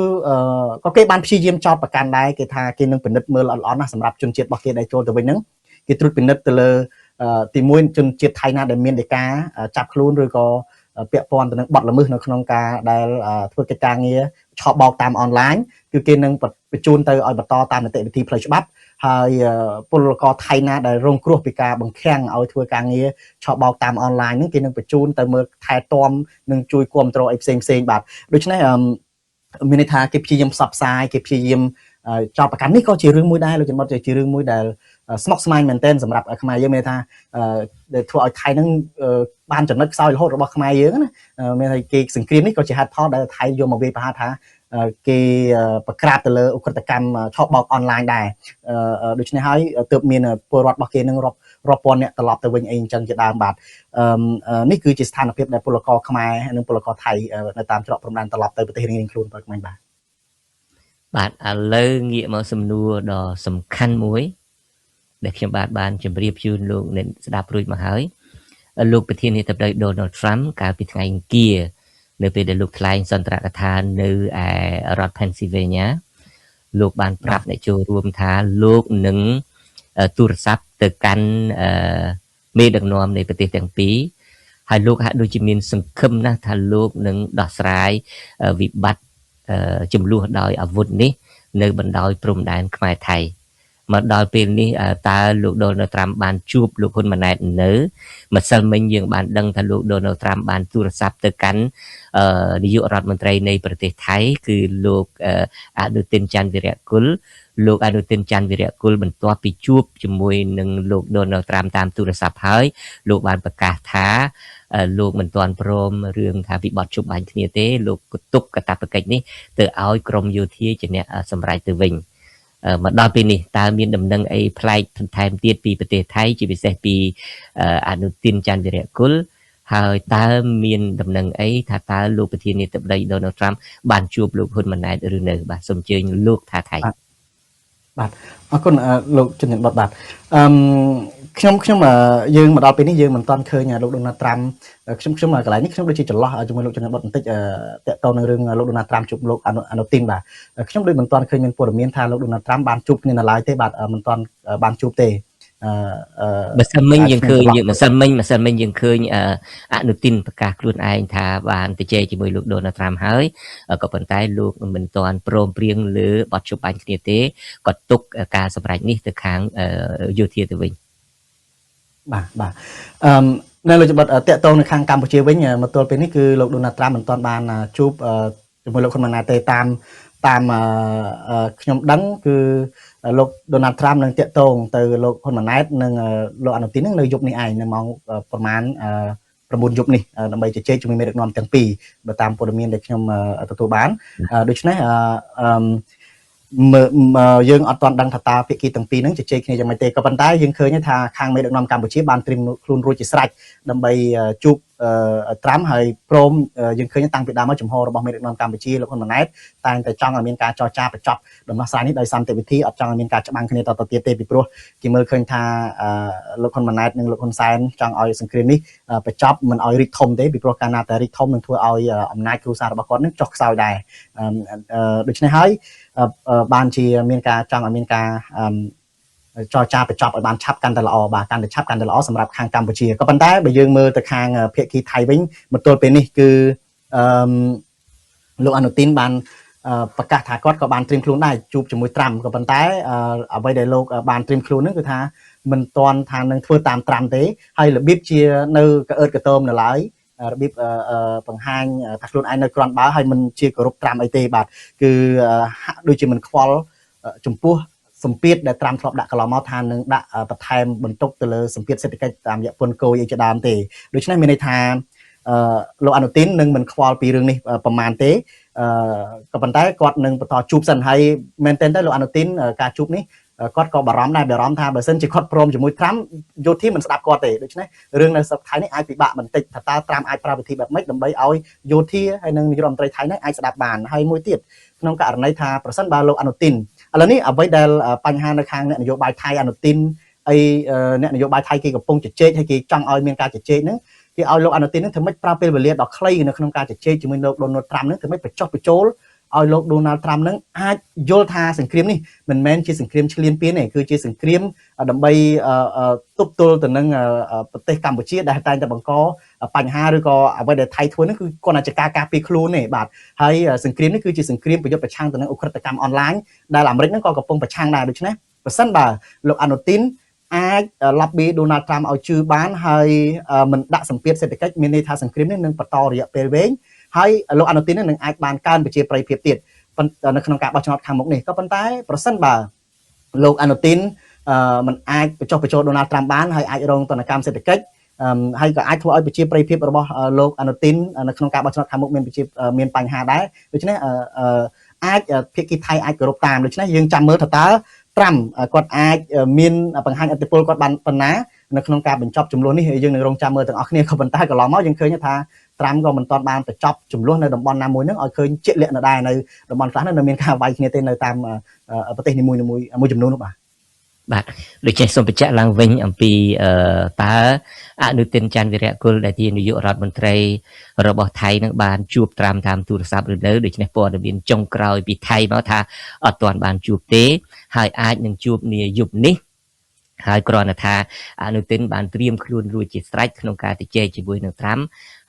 ក៏គេបានព្យាយាមចោទប្រកាន់ដែរគេថាគេនឹងពិនិត្យមើលល្អៗណាស់សម្រាប់ជនជាតិរបស់គេដែលចូលទៅវិញហ្នឹងគេត្រួតពិនិត្យទៅលើទី1ជនជាតិថៃណាដែលមានដីកាចាប់ខ្លួនឬក៏ពាក់ព័ន្ធទៅនឹងបទល្មើសនៅក្នុងការដែលធ្វើកិច្ចការងារឆបោកតាមអនឡាញគឺគេនឹងបញ្ជូនទៅឲ្យបន្តតាមនីតិវិធីផ្លូវច្បាប់ហើយពលករថៃណាដែលរងគ្រោះពីការបង្ខាំងឲ្យធ្វើការងារឆបោកតាមអនឡាញហ្នឹងគេនឹងបញ្ជូនទៅមើលថែទាំនិងជួយគ្រប់គ្រងអីផ្សេងផ្សេងបាទដូច្នេះមានន័យថាគេព្យាយាមផ្សព្វផ្សាយគេព្យាយាមចោទប្រកាន់នេះក៏ជារឿងមួយដែរលោកចន្ទបតជារឿងមួយដែលស្មុគស្មាញមែនទែនសម្រាប់ខ្មែរយើងមានថាដែលធ្វើឲ្យថៃហ្នឹងបានចំណុចខ្សោយរហូតរបស់ខ្មែរយើងណាមានថាគេសង្គ្រាមនេះក៏ជាហេតុផលដែលថៃយកមកវាយប្រហារថាគេប្រក្រាបទៅលើឧក្រិដ្ឋកម្មឆបោកអនឡាញដែរដូច្នេះហើយទើបមានពលរដ្ឋរបស់គេនឹងរាប់រាប់ពាន់អ្នកត្រឡប់ទៅវិញអីអញ្ចឹងជាដើមបាទនេះគឺជាស្ថានភាពដែលពលករខ្មែរនិងពលករថៃនៅតាមច្រកព្រំដែនត្រឡប់ទៅប្រទេសរៀងៗខ្លួនបើក្មេងបាទ
បាទឥឡូវងាកមកសំណួរដ៏សំខាន់មួយដែលខ្ញុំបាទបានជម្រាបជូនលោកអ្នកស្ដាប់រួចមកហើយលោកប្រធានាធិបតី Donald Trump កាលពីថ្ងៃអង្គារនៅពេលដែលលោកថ្លែងសន្ទរកថានៅឯរដ្ឋ Pennsylvania លោកបានប្រាប់អ្នកចូលរួមថាលោកនឹងទូរស័ព្ទទៅកាន់មេដឹកនាំនៃប្រទេសទាំងពីរហើយលោកហាក់ដូចជាមានសង្ឃឹមណាស់ថាលោកនឹងដោះស្រាយវិបត្តិចំនួនដោយអាវុធនេះនៅបណ្ដោយព្រំដែនខ្មែរថៃមកដល់ពេលនេះតើលោក Donald Trump បានជួបលោកហ៊ុនម៉ាណែតនៅម្សិលមិញយើងបានដឹងថាលោក Donald Trump បានទូរស័ព្ទទៅកាន់នាយករដ្ឋមន្ត្រីនៃប្រទេសថៃគឺលោកអនុទិនច័ន្ទវិរៈគុលលោកអនុទិនច័ន្ទវិរៈគុលបន្ទាប់ពីជួបជាមួយនឹងលោក Donald Trump តាមទូរស័ព្ទហើយលោកបានប្រកាសថាលោកមិនទាន់ព្រមរឿងថាវិបត្តិជប់បាញ់គ្នាទេលោកក៏ទុកកាតព្វកិច្ចនេះទៅឲ្យក្រមយោធាជាអ្នកសម្រេចទៅវិញមកដល់ពេលនេះតើមានដំណឹងអីប្លែកបន្ថែមទៀតពីប្រទេសថៃជាពិសេសពីអនុទិនច័ន្ទវិរៈគុលហើយតើមានដំណឹងអីថាតើលោកប្រធានាធិបតី Donald Trump បានជួបលោកហ៊ុនម៉ាណែតឬនៅបាទសូមអញ្ជើញលោកថាថៃ
បាទអរគុណលោកជំនាញបតបាទអឺខ្ញុំខ្ញុំយើងមកដល់ពេលនេះយើងមិនទាន់ឃើញលោកដូណាល់ត្រាំខ្ញុំខ្ញុំកន្លែងនេះខ្ញុំដូចជាចន្លោះជាមួយលោកជំនាញបតបន្តិចតាក់ទងនឹងរឿងលោកដូណាល់ត្រាំជួបលោកអនុទិនបាទខ្ញុំដូចមិនទាន់ឃើញមានព័ត៌មានថាលោកដូណាល់ត្រាំបានជួបគ្នានៅឡើយទេបាទមិនទាន់បានជួបទេ
បើសិនមិញយើងឃើញម្សិលមិញយើងឃើញអនុទិនប្រកាសខ្លួនឯងថាបានទៅជែកជាមួយលោកដូណាល់ត្រាំហើយក៏ប៉ុន្តែលោកមិនទាន់ព្រមព្រៀងលើបទជប់បាញ់គ្នាទេក៏ទុកការសម្រេចនេះទៅខាងយោធាទៅវិញ
បាទបាទអឺនៅលោកច្បាប់តាក់ទងនៅខាងកម្ពុជាវិញមកទល់ពេលនេះគឺលោកដូណាល់ត្រាំមិនទាន់បានជួបជាមួយលោកហ៊ុនម៉ាណែតទេតាមខ្ញុំដឹងគឺលោកដូណាល់ត្រាំនឹងតាក់ទងទៅលោកហ៊ុនម៉ាណែតនិងលោកអនុទិននឹងនៅយប់នេះឯងនៅម៉ោងប្រហែល9យប់នេះដើម្បីជជែកជាមួយមេដឹកនាំទាំងពីរបើតាមព័ត៌មានដែលខ្ញុំទទួលបានដូច្នេះអឺយើងអត់ទាន់ដឹងថាតើភាគីទាំងពីរហ្នឹងជជែកគ្នាយ៉ាងម៉េចទេក៏ប៉ុន្តែយើងឃើញថាខាងមេដឹកនាំកម្ពុជាបានត្រៀមខ្លួនរួចជាស្រេចដើម្បីជួបត្រាំហើយព្រមយើងឃើញតាំងពីដើមមកចំហរបស់មេដឹកនាំកម្ពុជាលោកហ៊ុនម៉ាណែតតែងតែចង់ឲ្យមានការចរចាបញ្ចប់ដំណោះស្រាយនេះដោយសន្តិវិធីអត់ចង់ឲ្យមានការច្បាំងគ្នាតទៅទៀតទេពីព្រោះគេមើលឃើញថាលោកហ៊ុនម៉ាណែតនិងលោកហ៊ុនសែនចង់ឲ្យសង្គ្រាមនេះបញ្ចប់មិនឲ្យរីកធំទេពីព្រោះកាលណាតែរីកធំនឹងធ្វើឲ្យអំណាចគ្រួសាររបស់គាត់នឹងចុះខ្សោយដែរដូច្នេះហើយបានជាមានការចង់ឲ្យមានការចរចាបញ្ចប់ឲ្យបានឆាប់កាន់តែល្អបាទកាន់តែឆាប់កាន់តែល្អសម្រាប់ខាងកម្ពុជាក៏ប៉ុន្តែបើយើងមើលទៅខាងភាគីថៃវិញមកទល់ពេលនេះគឺអឺលោកអនុទិនបានប្រកាសថាគាត់ក៏បានត្រៀមខ្លួនដែរជួបជាមួយត្រាំក៏ប៉ុន្តែអ្វីដែលលោកបានត្រៀមខ្លួនហ្នឹងគឺថាមិនទាន់ថានឹងធ្វើតាមត្រាំទេហើយរបៀបជានៅកអឺតកតោមនៅឡើយរបៀបបង្ហាញថាខ្លួនឯងនៅគ្រាន់បើហើយមិនជាគោរពត្រាំអីទេបាទគឺហាក់ដូចជាមិនខ្វល់ចំពោះសម្ពាធដែលត្រាំធ្លាប់ដាក់កន្លងមកថានឹងដាក់បន្ថែមបន្ទុកទៅលើសម្ពាធសេដ្ឋកិច្ចតាមរយៈពន្ធគយអីជាដើមទេដូច្នេះមានន័យថាលោកអនុទិននឹងមិនខ្វល់ពីរឿងនេះប្រមាណទេក៏ប៉ុន្តែគាត់នឹងបន្តជួបសិនហើយមែនទែនទៅលោកអនុទិនការជួបនេះ គាត់ក៏បារម្ភដែរបារម្ភថាបើសិនជាគាត់ព្រមជាមួយត្រាំយោធាមិនស្ដាប់គាត់ទេដូច្នេះរឿងនៅស្រុកថៃនេះអាចពិបាកបន្តិចថាតើត្រាំអាចប្រើវិធីបែបម៉េចដើម្បីឲ្យយោធាហើយនិងនាយករដ្ឋមន្ត្រីថៃនេះអាចស្ដាប់បានហើយមួយទៀតក្នុងករណីថាប្រសិនបើលោកអនុទិនឥឡូវនេះអ្វីដែលបញ្ហានៅខាងអ្នកនយោបាយថៃអនុទិនអីអ្នកនយោបាយថៃគេកំពុងជជែកហើយគេចង់ឲ្យមានការជជែកហ្នឹងគេឲ្យលោកអនុទិនហ្នឹងធ្វើម៉េចប្រើពេលវេលាដ៏ខ្លីនៅក្នុងការជជែកជាមួយលោកដូណាល់ត្រាំហ្នឹងធ្វើម៉េចបញ្ចុះបញ្ចូលឲ្យលោកដូណាល់ត្រាំនឹងអាចយល់ថាសង្គ្រាមនេះមិនមែនជាសង្គ្រាមឈ្លានពានទេគឺជាសង្គ្រាមដើម្បីទប់ទល់ទៅនឹងប្រទេសកម្ពុជាដែលតែងតែបង្កបញ្ហាឬក៏អ្វីដែលថៃធ្វើនេះគឺគ្រាន់តែជាការការពារខ្លួនទេបាទហើយសង្គ្រាមនេះគឺជាសង្គ្រាមប្រយុទ្ធប្រឆាំងទៅនឹងឧក្រិដ្ឋកម្មអនឡាញដែលអាមេរិកនឹងក៏កំពុងប្រឆាំងដែរដូច្នេះប្រសិនបើលោកអានុទីនអាច lobby ដូណាល់ត្រាំឲ្យជឿបានហើយមិនដាក់សម្ពាធសេដ្ឋកិច្ចមានន័យថាសង្គ្រាមនេះនឹងបន្តរយៈពេលវែងហើយលោកអនុទិននឹងអាចបានកើនប្រជាប្រិយភាពទៀតនៅក្នុងការបោះឆ្នោតខាងមុខនេះក៏ប៉ុន្តែប្រសិនបើលោកអនុទិនមិនអាចបញ្ចុះបញ្ចូលដូណាល់ត្រាំបានហើយអាចរងទណ្ឌកម្មសេដ្ឋកិច្ចហើយក៏អាចធ្វើឲ្យប្រជាប្រិយភាពរបស់លោកអនុទិននៅក្នុងការបោះឆ្នោតខាងមុខមានប្រជាមានបញ្ហាដែរដូច្នេះអាចភាគីថៃអាចគោរពតាមដូច្នេះយើងចាំមើលថាតើត្រាំគាត់អាចមានបង្ហាញឥទ្ធិពលគាត់បានប៉ុណ្ណានៅក្នុងការបញ្ចប់ចំនួននេះយើងនឹងរងចាំមើលទាំងអស់គ្នាក៏ប៉ុន្តែកន្លងមកយើងឃើញថាត្រាំក៏មិនទាន់បានបញ្ចប់ចំនួននៅតំបន់ណាមួយហ្នឹងឲ្យឃើញជាក់លាក់នៅដែរនៅតំបន់ខ្លះនៅមានការវាយគ្នាទេនៅតាមប្រទេសនីមួយៗមួយចំនួននោះបាទ
បាទដូច្នេះសូមបញ្ជាក់ឡើងវិញអំពីតើអនុទិនច័ន្ទវិរៈគុលដែលជានាយករដ្ឋមន្ត្រីរបស់ថៃនឹងបានជួបត្រាំតាមទូរស័ព្ទឬនៅដូច្នេះព័ត៌មានចុងក្រោយពីថៃមកថាអត់ទាន់បានជួបទេហើយអាចនឹងជួបនាយប់នេះហើយគ្រាន់តែថាអនុទិនបានត្រៀមខ្លួនរួចជាស្រេចក្នុងការជជែកជាមួយនឹងត្រាំ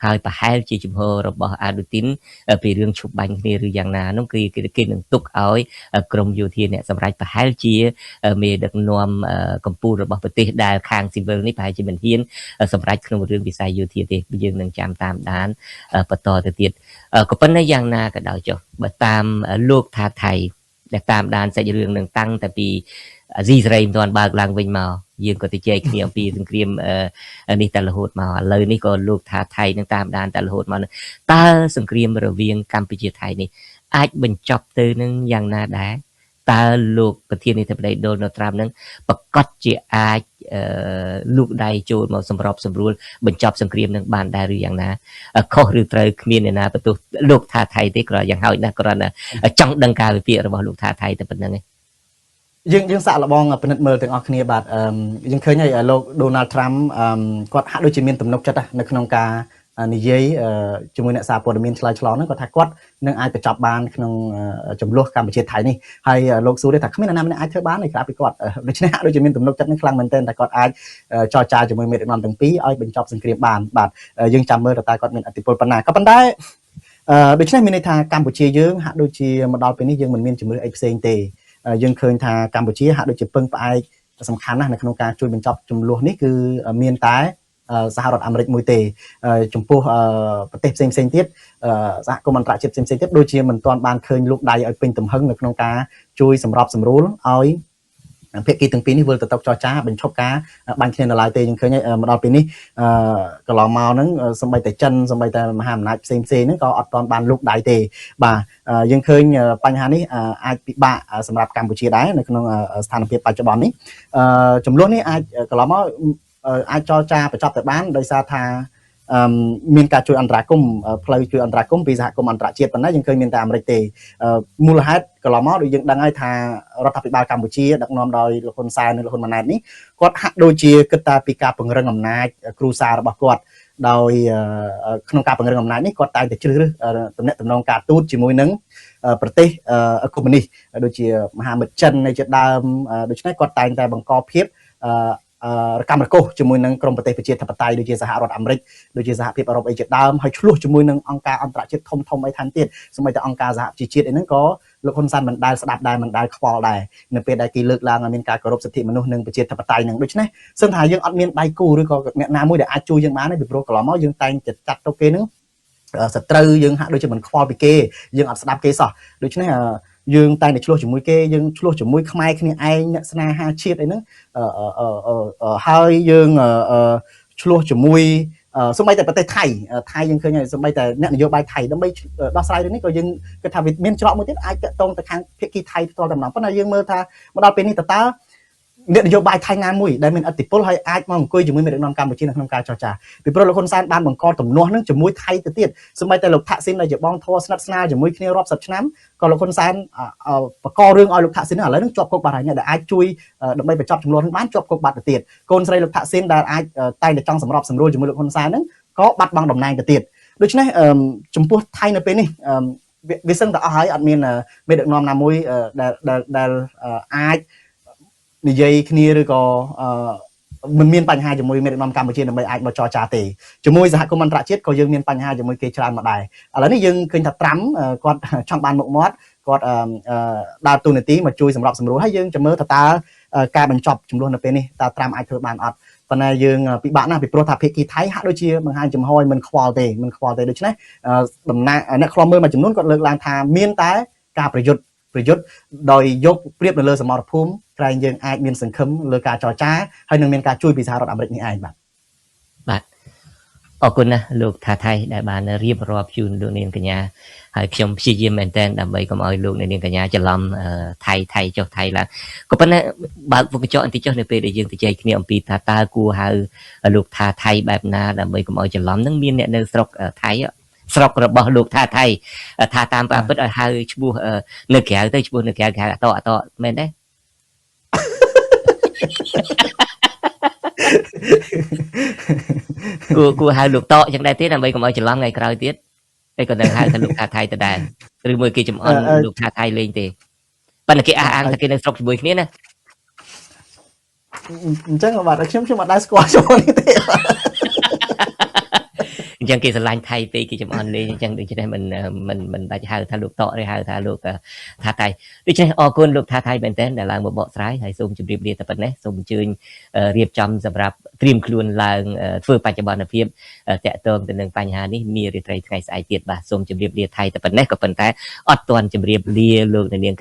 ហើយប្រហែលជាជំហររបស់អនុទិនពីរឿងឈប់បាញ់គ្នាឬយ៉ាងណានោះគឺគេនឹងទុកឲ្យក្រមយោធាអ្នកសម្រេចប្រហែលជាមេដឹកនាំកម្ពុជារបស់ប្រទេសដែលខាងស៊ីវិលនេះប្រហែលជាមិនហ៊ានសម្រេចក្នុងរឿងវិស័យយោធាទេយើងនឹងចាំតាមដានបន្តទៅទៀតក៏ប៉ុន្តែយ៉ាងណាក៏ដោយចុះបើតាមលោកថាថៃដែលតាមដានសាច់រឿងនឹងតាំងតែពីអាស៊ីសេរីមិនទាន់បើកឡើងវិញមកយើងក៏ទៅជែកគ្នាអំពីសង្គ្រាមនេះតែរហូតមកឥឡូវនេះក៏លោកថាថៃនឹងតាមដានតែរហូតមកតើសង្គ្រាមរវាងកម្ពុជាថៃនេះអាចបញ្ចប់ទៅនឹងយ៉ាងណាដែរតើលោកប្រធានាធិបតីដូណាល់ត្រាំនឹងប្រកាសជាអាចលូកដៃចូលមកសម្របសម្រួលបញ្ចប់សង្គ្រាមនឹងបានដែរឬយ៉ាងណាខុសឬត្រូវគ្មានអ្នកណាបន្ទោសលោកថាថៃទេគ្រាន់យ៉ាងហោចណាស់គ្រាន់តែចង់ដឹងការវិភាគរបស់លោកថាថៃតែប៉ុណ្្នឹងឯង
យើងសាកល្បងពិនិត្យមើលទាំងអស់គ្នាបាទយើងឃើញហើយលោកដូណាល់ត្រាំគាត់ហាក់ដូចជាមានទំនុកចិត្តនៅក្នុងការនិយាយជាមួយអ្នកសារព័ត៌មានឆ្លើយឆ្លងហ្នឹងគាត់ថាគាត់នឹងអាចបញ្ចប់បានក្នុងចំនួនកម្ពុជាថៃនេះហើយលោកសួរថាគ្មានអ្នកណាម្នាក់អាចធ្វើបានទេក្រៅពីគាត់ដូច្នេះហាក់ដូចជាមានទំនុកចិត្តនឹងខ្លាំងមែនទែនថាគាត់អាចចរចាជាមួយមេដឹកនាំទាំងពីរឲ្យបញ្ចប់សង្គ្រាមបានបាទយើងចាំមើលតើគាត់មានឥទ្ធិពលប៉ុណ្ណាក៏ប៉ុន្តែដូច្នេះមានន័យថាកម្ពុជាយើងហាក់ដូចជាមកដល់ពេលនេះយើងមិនមានជំរឿអីផ្សេងទេយើងឃើញថាកម្ពុជាហាក់ដូចជាពឹងផ្អែកសំខាន់ណាស់នៅក្នុងការជួយបញ្ចប់ចំនួននេះគឺមានតែសហរដ្ឋអាមេរិកមួយទេចំពោះប្រទេសផ្សេងៗទៀតសហគមន៍អន្តរជាតិផ្សេងៗទៀតដូចជាមិនទាន់បានឃើញលូកដៃឲ្យពេញទំហឹងនៅក្នុងការជួយសម្របសម្រួលឲ្យភាគីទាំងពីរនេះវិលទៅតុចរចាបញ្ឈប់ការបាញ់គ្នានៅឡើយទេយើងឃើញមកដល់ពេលនេះកន្លងមកហ្នឹងសម្បីតែចិនសម្បីតែមហាអំណាចផ្សេងៗហ្នឹងក៏អត់ទាន់បានលូកដៃទេបាទយើងឃើញបញ្ហានេះអាចពិបាកសម្រាប់កម្ពុជាដែរនៅក្នុងស្ថានភាពបច្ចុប្បន្ននេះចំនួននេះអាចកន្លងមកអាចចរចាបញ្ចប់ទៅបានដោយសារថាមានការជួយអន្តរាគមន៍ផ្លូវជួយអន្តរាគមន៍ពីសហគមន៍អន្តរជាតិប៉ុន្តែយើងឃើញមានតែអាមេរិកទេមូលហេតុកន្លងមកដូចយើងដឹងហើយថារដ្ឋាភិបាលកម្ពុជាដឹកនាំដោយលោកហ៊ុនសែននិងលោកហ៊ុនម៉ាណែតនេះគាត់ហាក់ដូចជាគិតតែពីការពង្រឹងអំណាចគ្រួសាររបស់គាត់ដោយក្នុងការពង្រឹងអំណាចនេះគាត់តែងតែជ្រើសរើសទំនាក់ទំនងការទូតជាមួយនឹងប្រទេសកុម្មុយនីសដូចជាមហាមិត្តចិននៃជាដើមដូច្នេះគាត់តែងតែបង្កភាពរកម្មរកុសជាមួយនឹងក្រុមប្រទេសប្រជាធិបតេយ្យដូចជាសហរដ្ឋអាមេរិកដូចជាសហភាពអឺរ៉ុបអីជាដើមហើយឆ្លោះជាមួយនឹងអង្គការអន្តរជាតិធំធំអីថែមទៀតសូម្បីតែអង្គការសហប្រជាជាតិអីហ្នឹងក៏លោកហ៊ុនសែនមិនដែលស្ដាប់ដែរមិនដែលខ្វល់ដែរនៅពេលដែលគេលើកឡើងឲ្យមានការគោរពសិទ្ធិមនុស្សនិងប្រជាធិបតេយ្យហ្នឹងដូច្នេះសឹងថាយើងអត់មានដៃគូឬក៏អ្នកណាមួយដែលអាចជួយយើងបានទេពីព្រោះកន្លងមកយើងតែងតែចាត់ទុកគេហ្នឹងសត្រូវយើងហាក់ដូចជាមិនខ្វល់ពីគេយើងអត់ស្ដាប់គេសោះដូច្នេះយើងតែងតែឆ្លោះជាមួយគេយើងឆ្លោះជាមួយខ្មែរគ្នាឯងអ្នកស្នេហាជាតិអីហ្នឹងហើយយើងឆ្លោះជាមួយ សូម្បីតែប្រទេសថៃថៃយើងឃើញហើយសូម្បីតែអ្នកនយោបាយថៃដើម្បីដោះស្រាយរឿងនេះក៏យើងគិតថាវាមានច្រកមួយទៀតអាចតាក់ទងទៅខាងភាគីថៃផ្ទាល់តែម្ដងប៉ុន្តែយើងមើលថាមកដល់ពេលនេះតើអ្នកនយោបាយថៃណាមួយដែលមានឥទ្ធិពលហើយអាចមកអង្គុយជាមួយមេដឹកនាំកម្ពុជានៅក្នុងការចរចាពីព្រោះលោកហ៊ុនសែនបានបង្កទំនាស់នឹងជាមួយថៃទៅទៀតសូម្បីតែលោកថាក់ស៊ីនដែលជាបងធរស្និទ្ធស្នាលជាមួយគ្នារាប់សិបឆ្នាំក៏លោកហ៊ុនសែនបង្ករឿងឲ្យលោកថាក់ស៊ីនឥឡូវនឹងជាប់គុកបាត់ហើយអ្នកដែលអាចជួយដើម្បីបញ្ចប់ចំនួននឹងបានជាប់គុកបាត់ទៅទៀតកូនស្រីលោកថាក់ស៊ីនដែលអាចតែងតែចង់សម្របសម្រួលជាមួយលោកហ៊ុនសែនហ្នឹងក៏បាត់បង់តំណែងទៅទៀតដូច្នេះចំពោះថៃនៅពេលនេះវាសឹងតែអស់ហើយអត់មានមេដឹកនាំណាមួយដែលដែលអាចនិយាយគ្នាឬក៏មិនមានបញ្ហាជាមួយមេដឹកនាំកម្ពុជាដើម្បីអាចមកចរចាទេជាមួយសហគមន៍អន្តរជាតិក៏យើងមានបញ្ហាជាមួយគេច្រើនមកដែរឥឡូវនេះយើងឃើញថាត្រាំគាត់ចង់បានមុខមាត់គាត់ដើរតួនាទីមកជួយសម្របសម្រួលហើយយើងចាំមើលថាតើការបញ្ចប់ចំនួននៅពេលនេះតើត្រាំអាចធ្វើបានអត់ប៉ុន្តែយើងពិបាកណាស់ពីព្រោះថាភាគីថៃហាក់ដូចជាបង្ហាញចំហឲ្យមិនខ្វល់ទេមិនខ្វល់ទេដូច្នេះតំណាងអ្នកខ្លាំមើលមួយចំនួនគាត់លើកឡើងថាមានតែការប្រយុទ្ធដោយយកប្រៀបនៅលើសមរភូមិក្រែងយើងអាចមានសង្ឃឹមលើការចរចាហើយនឹងមានការជួយពីសហរដ្ឋអាមេរិកនេះឯងបាទ
បាទអរគុណណាស់លោកថាថៃដែលបានរៀបរាប់ជូនលោកនាងកញ្ញាហើយខ្ញុំព្យាយាមមែនទែនដើម្បីកុំឲ្យលោកនាងកញ្ញាច្រឡំថៃថៃចុះថៃឡើងក៏ប៉ុន្តែបើកវងកញ្ចក់បន្តិចចុះនៅពេលដែលយើងទៅចែកគ្នាអំពីថាតើគួរហៅលោកថាថៃបែបណាដើម្បីកុំឲ្យច្រឡំនឹងមានអ្នកនៅស្រុកថៃស្រុករបស់លោកថាថៃថាតាមការពិតឲ្យហៅឈ្មោះនៅក្រៅទៅឈ្មោះនៅក្រៅគេហៅអតអតមែនទេគួរហៅលោកតកចឹងដែរទេដើម្បីកុំឲ្យច្រឡំថ្ងៃក្រោយទៀតតែក៏នៅហៅថាលោកថាថៃដដែលឬមួយគេចំអន់លោកថាថៃលេងទេប៉ុន្តែគេអះអាងថាគេនៅស្រុកជាមួយគ្នាណា
អញ្ចឹងបាទខ្ញុំអត់ដែលស្គាល់ឈ្មោះនេះទេ
អញ្ចឹងគេស្រឡាញ់ថៃពេកគេចំអន់លេងអញ្ចឹងដូច្នេះមិនបាច់ហៅថាលោកតកទេហៅថាលោកថាថៃដូច្នេះអរគុណលោកថាថៃមែនទែនដែលឡើងមកបកស្រាយហើយសូមជម្រាបលាតែប៉ុណ្ណេះសូមអញ្ជើញរៀបចំសម្រាប់ត្រៀមខ្លួនឡើងធ្វើបច្ចុប្បន្នភាពតាក់ទងទៅនឹងបញ្ហានេះមានរាត្រីថ្ងៃស្អែកទៀតបាទសូមជម្រាបលាថៃតែប៉ុណ្ណេះក៏ប៉ុន្តែអត់ទាន់ជម្រាបលាលោកនាងក